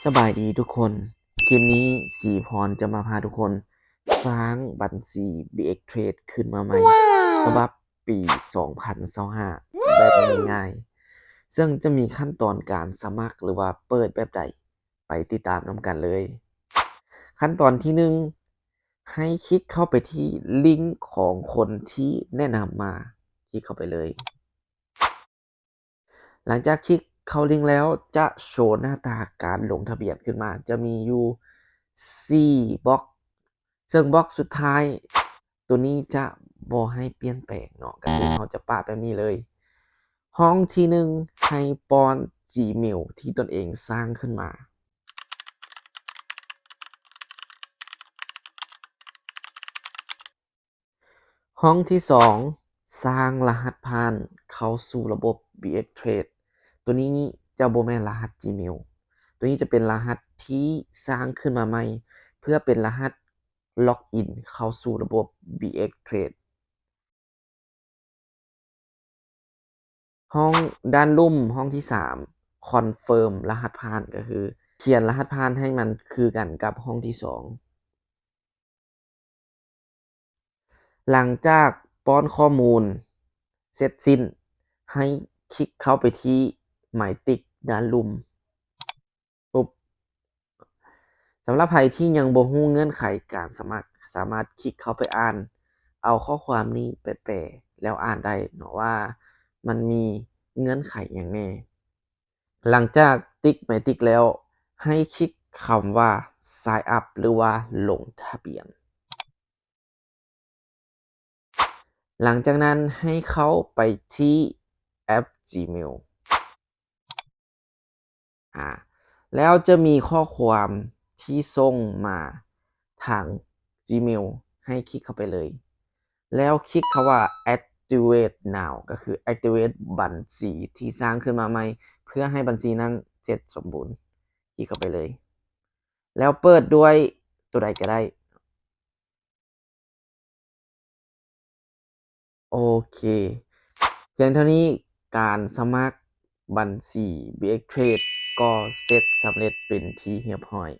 ສະບາຍດີທຸກຄົນ, ຄລິບນີ້ສີພອນຈະມາພາທຸກຄົນສ້າງບັນຊີ ບີເອັກເທຣດ ຂຶ້ນມາໃໝ່ ສະບັບປີສອງພັນຊາວຫ້າ ແບບງ່າຍໆ ເຊິ່ງຈະມີຂັ້ນຕອນການສະໝັກ ຫຼືວ່າເປີດແບບໃດ ໄປຕິດຕາມນຳກັນເລີຍ. ຂັ້ນຕອນທີໜຶ່ງ ໃຫ້ຄລິກເຂົ້າໄປທີ່ລິ້ງຂອງຄົນທີ່ແນະນຳມາ, ຄລິກເຂົ້າໄປເລີຍ. ຫຼັງຈາກຄລິກເຂົ້າລິ້ງແລ້ວ ຈະໂຊໜ້າຕາການລົງທະບຽນຂຶ້ນມາ, ຈະມີຢູ່ສີ່ບລັອກ ເຊິ່ງບລັອກສຸດທ້າຍໂຕນີ້ຈະບໍ່ໃຫ້ປ່ຽນແປງເນາະ, ກໍຄືເຮົາຈະປະແບບນີ້ເລີຍ. ຫ້ອງທີໜຶ່ງ ໃຫ້ປ້ອນ Gmail ທີ່ຕົນເອງສ້າງຂຶ້ນມາ. ຫ້ອງທີສອງ ສ້າງລະຫັດຜ່ານເຂົ້າສູ່ລະບົບ ບີເອັກເທຣດ. ໂຕນີ້ຈະບໍ່ແມ່ນລະຫັດ Gmail, ໂຕນີ້ຈະເປັນລະຫັດທີ່ສ້າງຂຶ້ນມາໃໝ່ ເພື່ອເປັນລະຫັດລັອກອິນເຂົ້າສູ່ລະບົບ ບີເອັກເທຣດ. ຫ້ອງດ້ານລຸ່ມ ຫ້ອງທີສາມ ຄອນເຟີມລະຫັດຜ່ານ ກໍຄືຂຽນລະຫັດຜ່ານໃຫ້ມັນຄືກັນກັບຫ້ອງທີສອງ. ຫຼັງຈາກປ້ອນຂໍ້ມູນເສັດສິ້ນ ໃຫ້ຄລິກເຂົ້າໄປທີ່ໝາຍຕິກດ້ານລຸ່ມ. ປຸບ. ສຳລັບໃຜທີ່ຍັງບໍ່ຮູ້ເງື່ອນໄຂການສະໝັກ, ສາມາດຄລິກເຂົ້າໄປອ່ານເອົາຂໍ້ຄວາມນີ້ໄປແປ ແລ້ວອ່ານໄດ້ເນາະວ່າມັນມີເງື່ອນໄຂຫຍັງແດ່. ຫຼັງຈາກຕິກໝາຍຕິກແລ້ວ, ໃຫ້ຄລິກຄຳວ່າ Sign up ຫຼືວ່າລົງທະບຽນ. ຫຼັງຈາກນັ້ນໃຫ້ເຂົ້າໄປທີ່ແອັບ Gmail ອາ ແລ້ວຈະມີຂໍ້ຄວາມທີ່ສົ່ງມາທາງ Gmail ໃຫ້ຄລິກເຂົ້າໄປເລີຍ ແລ້ວຄລິກຄຳວ່າ Activate Now ກໍຄື Activate ບັນຊີທີ່ສ້າງຂຶ້ນມາໃໝ່ ເພື່ອໃຫ້ບັນຊີນັ້ນເສັດສົມບູນ. ຄລິກເຂົ້າໄປເລີຍ ແລ້ວເປີດດ້ວຍໂຕໃດກໍໄດ້. ໂອເຄ ພຽງເທົ່ານີ້ການສະໝັກບັນຊີ ບີເອັກເທຣດ ກໍເສັດສຳເລັດເປັນທີ່ຮຽບຮ້ອຍ.